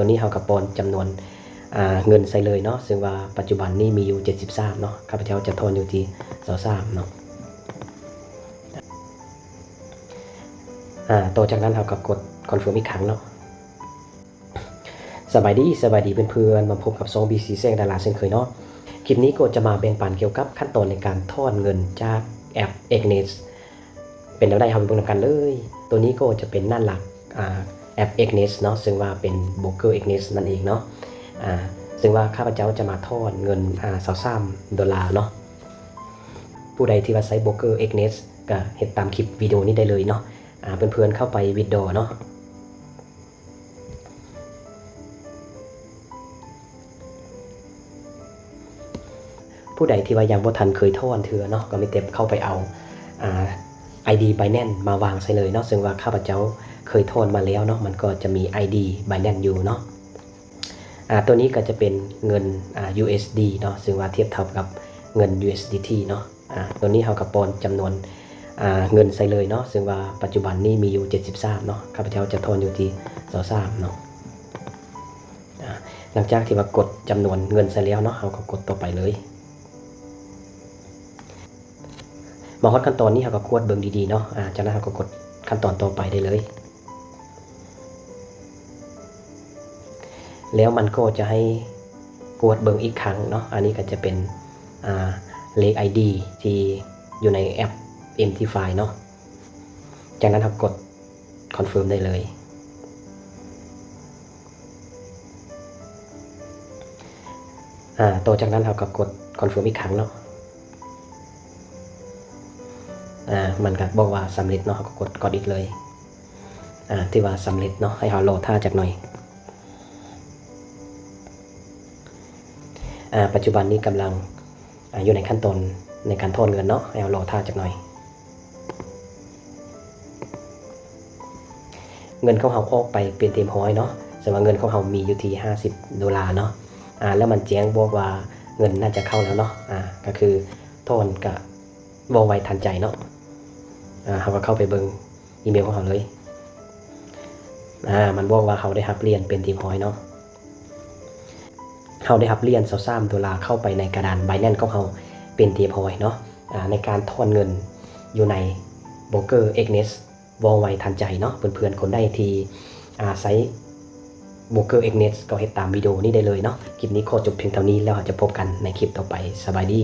ຕອນນີ້ເຮົາກໍປ້ອນຈຳນວນ ອ່າ ເງິນໃສ່ເລີຍເນາະ, ເຊິ່ງວ່າປັດຈຸບັນນີ້ມີຢູ່ເຈັດສິບສາມເນາະ, ຂ້າພະເຈົ້າຈະຖອນຢູ່ທີ່ຊາວສາມເນາະ. ອ່າ ຕໍ່ຈາກນັ້ນເຮົາກໍກົດຄອນເຟີມອີກຄັ້ງເນາະ. ສະບາຍດີ, ສະບາຍດີເພື່ອນໆ, ມາພົບກັບຊ່ອງ ບີ ຊີ ແສງດາລາເຊັ່ນເຄີຍເນາະ. ຄລິບນີ້ກໍຈະມາແບ່ງປັນກ່ຽວກັບຂັ້ນຕອນໃນການຖອນເງິນຈາກແອັບ Exness ເປັນແນວໃດ ເຮົາໄປເບິ່ງນຳກັນເລີຍ. ໂຕນີ້ກໍຈະເປັນໜ້າຫຼັກ ອ່າ ແອັບ Exness ເນາະ, ເຊິ່ງວ່າເປັນໂບຣກເກີ Exness ນັ້ນເອງເນາະ. ອ່າ ເຊິ່ງວ່າຂ້າພະເຈົ້າຈະມາຖອນເງິນ ອ່າ ຊາວສາມໂດລາເນາະ. ຜູ້ໃດທີ່ວ່າໃຊ້ໂບຣກເກີ Exness ກໍເຮັດຕາມຄລິບວິດີໂອນີ້ໄດ້ເລີຍເນາະ. ອ່າ ເພື່ອນໆເຂົ້າໄປ withdraw ເນາະ. ຜູ້ໃດທີ່ວ່າຍັງບໍ່ທັນເຄີຍຖອນເທື່ອເນາະ, ກໍມີແຕ່ເຂົ້າໄປເອົາ ອ່າ ໄອດີ Binance ມາວາງໃສ່ເລີຍເນາະ, ເຊິ່ງວ່າຂ້າພະເຈົ້າເຄີຍຖອນມາແລ້ວເນາະ, ມັນກໍຈະມີໄອດີ Binance ຢູ່ເນາະ. ອ່າ ໂຕນີ້ກໍຈະເປັນເງິນ ອ່າ USD ເນາະ, ເຊິ່ງວ່າທຽບເທົ່າກັບເງິນ USDT ເນາະ. ອ່າ ໂຕນີ້ເຮົາກໍປ້ອນຈຳນວນ ອ່າ ເງິນໃສ່ເລີຍເນາະ, ເຊິ່ງວ່າປັດຈຸບັນນີ້ມີຢູ່ເຈັດສິບສາມເນາະ, ຂ້າພະເຈົ້າຈະຖອນຢູ່ທີ່ຊາວສາມເນາະ. ອ່າ ຫຼັງຈາກທີ່ວ່າກົດຈຳນວນເງິນໃສ່ແລ້ວເນາະ, ເຮົາກໍກົດຕໍ່ໄປເລີຍ. ມາຮອດຂັ້ນຕອນນີ້ ເຮົາກໍກວດເບິ່ງດີໆເນາະ, ອ່າ ຈາກນັ້ນເຮົາກໍກົດຂັ້ນຕອນຕໍ່ໄປໄດ້ເລີຍ. ແລ້ວມັນກໍຈະໃຫ້ກວດເບິ່ງອີກຄັ້ງເນາະ. ອັນນີ້ກໍຈະເປັນ ອ່າ ເລກໄອດີທີ່ຢູ່ໃນແອັບ MTFI ເນາະ. ຈາກນັ້ນເຮົາກົດ confirm ໄດ້ເລີຍ. ອ່າ ຕໍ່ຈາກນັ້ນເຮົາກໍກົດ confirm ອີກຄັ້ງເນາະ. ອ່າ ມັນກໍບອກວ່າສຳເລັດເນາະ, ເຮົາກໍກົດ got it ເລີຍ. ອ່າ ຖືວ່າສຳເລັດເນາະ, ໃຫ້ເຮົາລໍຖ້າຈັກໜ່ອຍ. ອ່າ ປັດຈຸບັນນີ້ກຳລັງ ອ່າ ຢູ່ໃນຂັ້ນຕອນໃນການຖອນເງິນເນາະ, ໃຫ້ເຮົາລໍຖ້າຈັກໜ່ອຍ. ເງິນຂອງເຮົາອອກໄປເປັນທີ່ຮຽບຮ້ອຍເນາະ, ສະແດງວ່າເງິນຂອງເຮົາມີຢູ່ທີ່ຫ້າສິບໂດລາເນາະ. ອ່າ ແລ້ວມັນແຈ້ງບອກວ່າເງິນໜ້າຈະເຂົ້າແລ້ວເນາະ, ອ່າ ກໍຄືຖອນກະວ່ອງໄວທັນໃຈເນາະ. ອ່າ ເຮົາກໍເຂົ້າໄປເບິ່ງອີເມວຂອງເຮົາເລີຍ. ອ່າ ມັນບອກວ່າເຮົາໄດ້ຮັບຫຼຽນເປັນທີ່ຮຽບຮ້ອຍເນາະ. ເຮົາໄດ້ຮັບຫຼຽນຊາວສາມໂດລາເຂົ້າໄປໃນກະດານ Binance ຂອງເຮົາເປັນທີ່ຮຽບຮ້ອຍເນາະ. ອ່າ ໃນການຖອນເງິນຢູ່ໃນໂບຣກເກີ Exness ວ່ອງໄວທັນໃຈເນາະ. ເພື່ອນໆຄົນໃດທີ່ ອ່າ ໃຊ້ໂບຣກເກີ Exness ກໍເຮັດຕາມວິດີໂອນີ້ໄດ້ເລີຍເນາະ. ຄລິບນີ້ຂໍຈົບພຽງເທົ່ານີ້, ແລ້ວເຮົາຈະພົບກັນໃນຄລິບຕໍ່ໄປ. ສະບາຍດີ.